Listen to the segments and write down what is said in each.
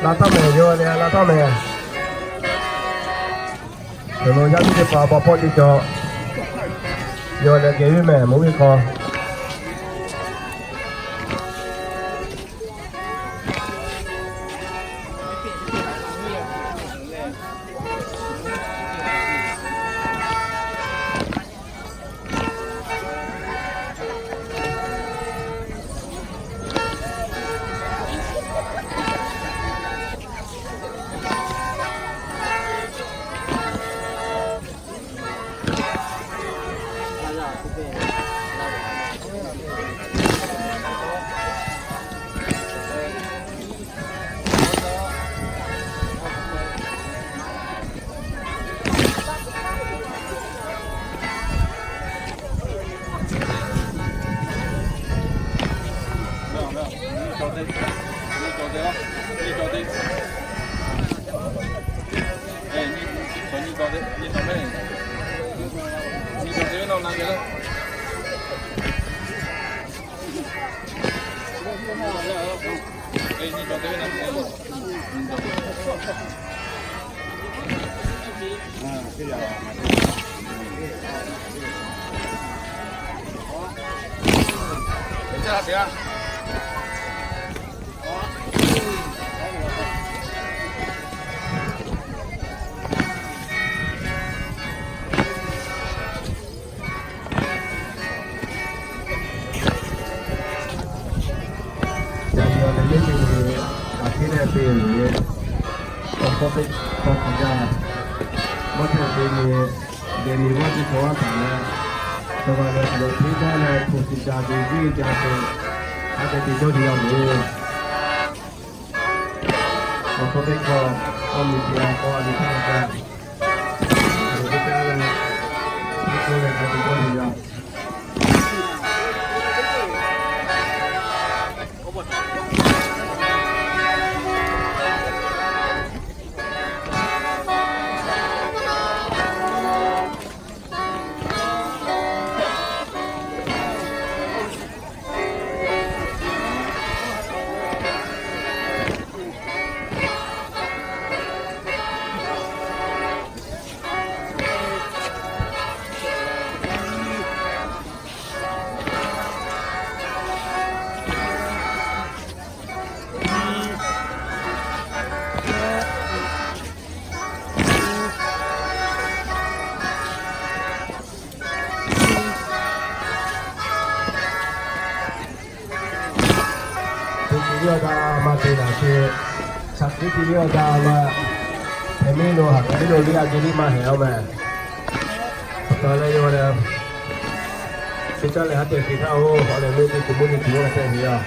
La taˇ mehˍ, yawˇ leh la taˇ mehˍ. Awˬ lawn yaˇ miˇ teˇ hpaˍ pa pawˆ te cawˬ. Yawˇ leh geh ve mehˍ, mvuhˇ miˬ hk'aw. Yaꞈ nyi awˬ leh yeˇ ve, aꞈ kehˉ leh te ve, awˬ hk'aw teˇ hk'aw hk'aw jaˇ, mawˇ hpehꞈ te ve, dehˬ miˬ g'awˇ teˇ hk'aw aˉ taˍ leh, chaw g'a leh hk'a dehꞈ hpeˇ jaˇ leh hpu tiꞈ ca te, viˇ ca te, a te te cawˇ te yaˇ ve. Awˬ hk'aw teˇ hk'aw, awˬ miˬ te a k'aw a ve htaˇ g'a kaˇ, a ve teˇ caˉ leh, teˇ caˉ leh a te cawˇ te yaˇ. Teˇ ceuˬ ve awˬ daꞈ maˇ te laˬ ce, shaˍ tiˉ te ve awˬ daꞈ maˇ, hpehꞈ miˇ lo haꞈ hpehꞈ miˇ lo liˇ a ceh liˇ maˇ hehꞈ a mehˍ. Awˬ taˍ leh yawˇ leh, teˇ caˉ leh haˉ tehꞈ te htaˇ oˬ, awˬ leh meuˇ teˇ tuˬ meuˇ teˇ tuˬ g'a tehꞈ te yaˇ.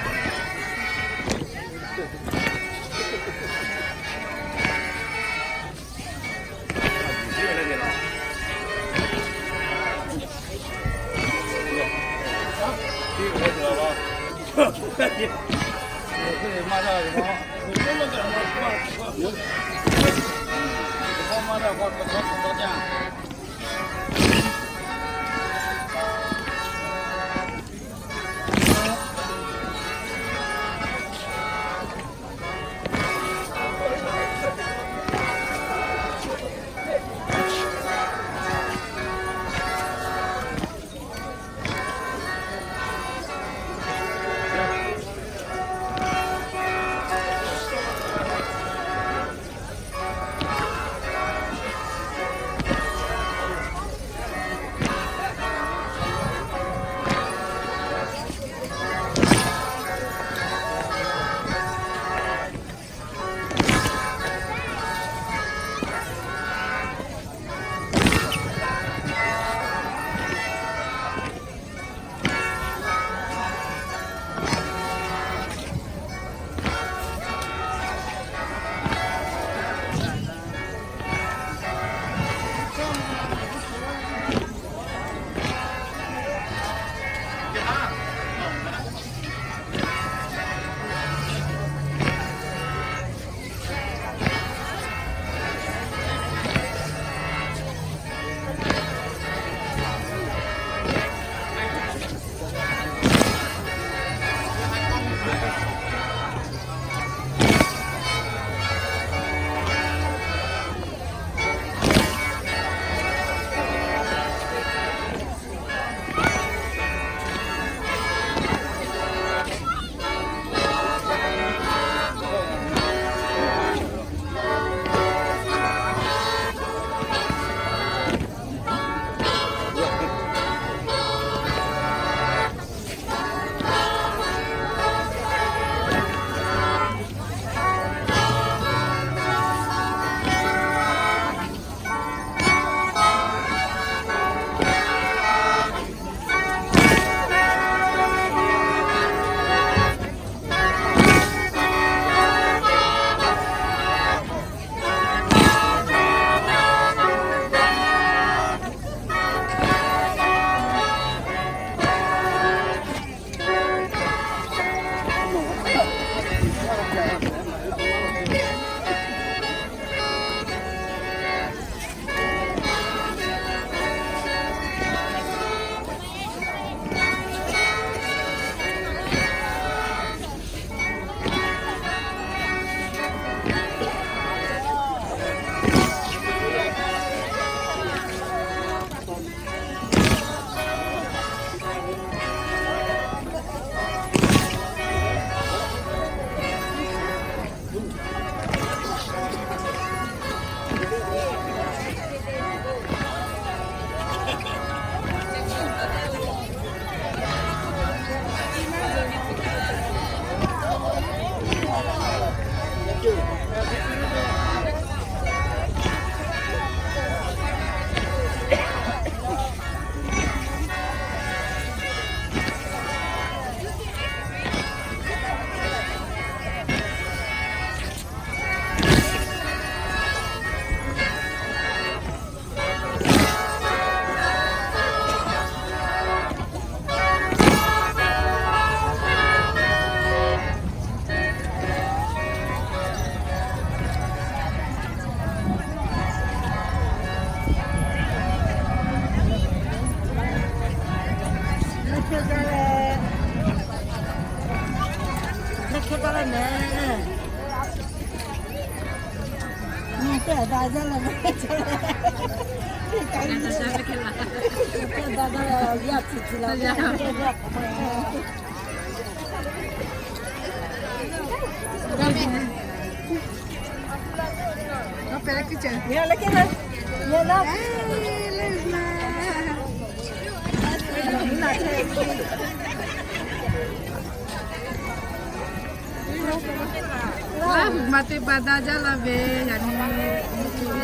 Laˇ huˍ ma teˇ pa daꞈ jaˇ la ve, yaꞈ nyi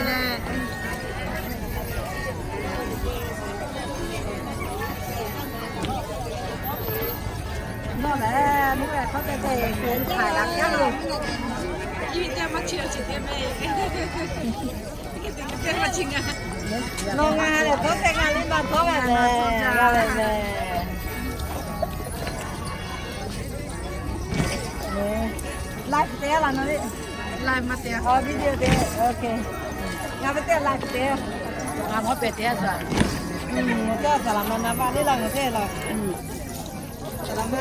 leh. Nawˬ lehˬ, nawˬ lehˬ hk'aw te te hk'e haiˬ la piˇ lo. Nawˬ ngaˬ lehˬ, dawˇ hpehˇ ngaˬ liˇ ma dawˇ ve lehˬ, g'a ve lehˬ. Live te la nawˬ le. Live ma te. Awˬ video te, OK. Ngaˬ ve teˇ live te. Ngaˬ mawˇ pehˬ te a sa. Ngaˬ teˇ a saˍ laˍ ma na va le la ngaˬ teˇ la. Saˍ laˍ ma,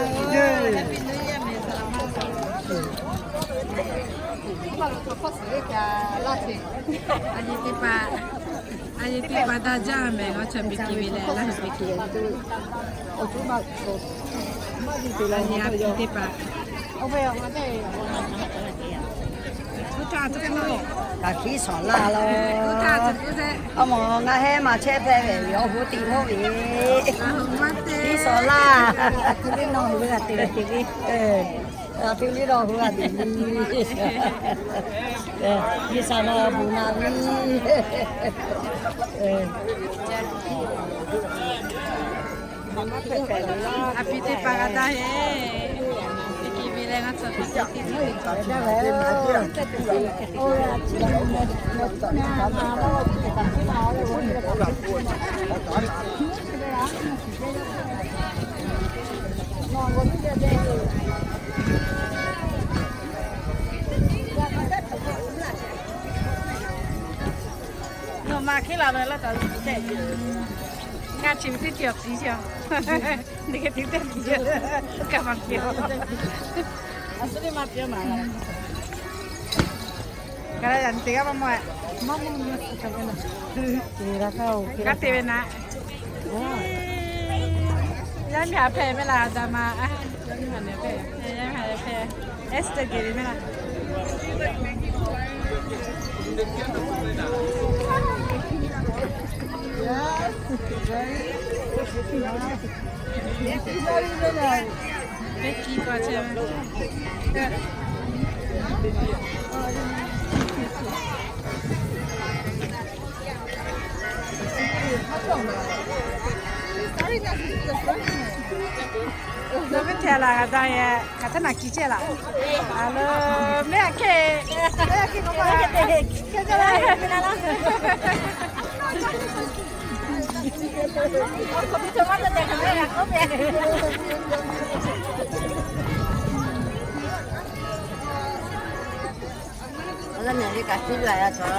Happy New Year meh saˍ laˍ ma. Aˬ nyi teˇ hpaˍ, aˬ nyi teˇ hpaˍ daꞈ jaˇ meh, ngaˬ chaw piˇ kiˇ ve leh laˇ piˇ kiˇ ve. Aˬ nyi a piˇ teˇ hpaˍ. Kaꞈ hkiˉ shawˍ laˇ lo. Aˬ mawˬ ngaˬ heh ma chehˇ hpehꞈ ve awˬ hoˉ tiꞈ mawˇ ve. Hkiˉ shawˍ laˇ. Aˬ htoꞈ liˇ nawˬ hui g'a te ve te ve. Aˬ htoꞈ liˇ nawˬ hui g'a te ve. G'uiˬ sha ma bvuhꞈ na ve. Aˬ piˇ teˇ hpaˍ g'a daꞈ heˆ. Teˇ hkiˇ ve leh ngaˬ chaw piˇ teˇ hkiˇ ve. Nawˬ ma hkiˉ la ve laˇ taˍ ve tehꞈ. Ngaˬ chi ve teˇ ceuˬ awˬ tiˍ chi a. Ni hk'e te tehꞈ tiˍ a. Kaꞈ maˇ piˇ a. A suˉ teˇ maˇ piˇ a ma. Ka la yaꞈ nyi teˇ g'aˇ maˇ mawˬ e. Maˇ mawˬ, g'a te ve naˍ. Yaˇ miˇ haˍ hpehꞈ meh laˇ, daꞈ ma. Yaˇ miˇ haˍ hpehꞈ, Esther geh ve meh laˇ. Nawˬ ve htaꞈ laˬ g'a daꞈ yehˬ, hk'aˬ htaˇ naˬ kiˬ chehˇ laˬ. A lo, mehˆ aꞈ kehˉ, mehˆ aꞈ kehˉ k'oˆ ma, kehˉ jaˇ laˇ. Awˬ laˇ mehˬ ve kaꞈ hkiˉ la ya chaw.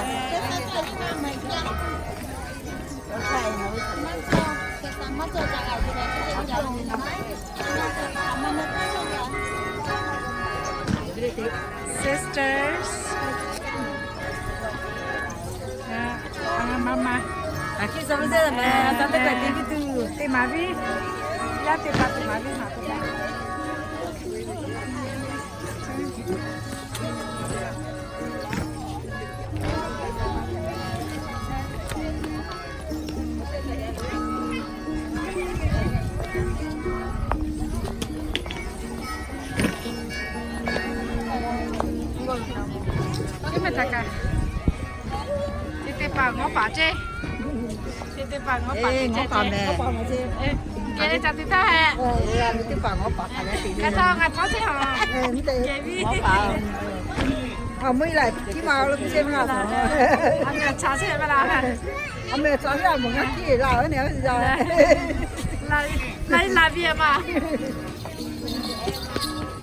Sisters. Aˬ, mama. Aˬ hkiˉ suh ve teˇ meh, suh teˇ kaꞈ te viˉ tuˬ. Te maˍ viˉ. Yaˇ teˇ hpaˍ te maˍ viˉ maˍ teˇ hpaˍ. Teˇ hpaˍ ngawˉ paˍ ceˇ. Teˇ hpaˍ ngawˉ paˍ ceˇ. Geh leh ca tuˬ htaˇ hehꞈ. Teˇ hpaˍ ngawˉ paˍ hk'aˬ le te. Ka taw ngaˬ htawˇ ceˇ a. Geh viˉ. Awˬ meuˇ laˬ kiˇ ma lo piˇ ceˇ meh laˬ. A meh a ca ceˇ meh laˬ. A meh a ca ceˇ a mawˬ ngaˇ kiˇ laˬ ve ne a ve. Laˬ, laˬ viˉ a maˬ.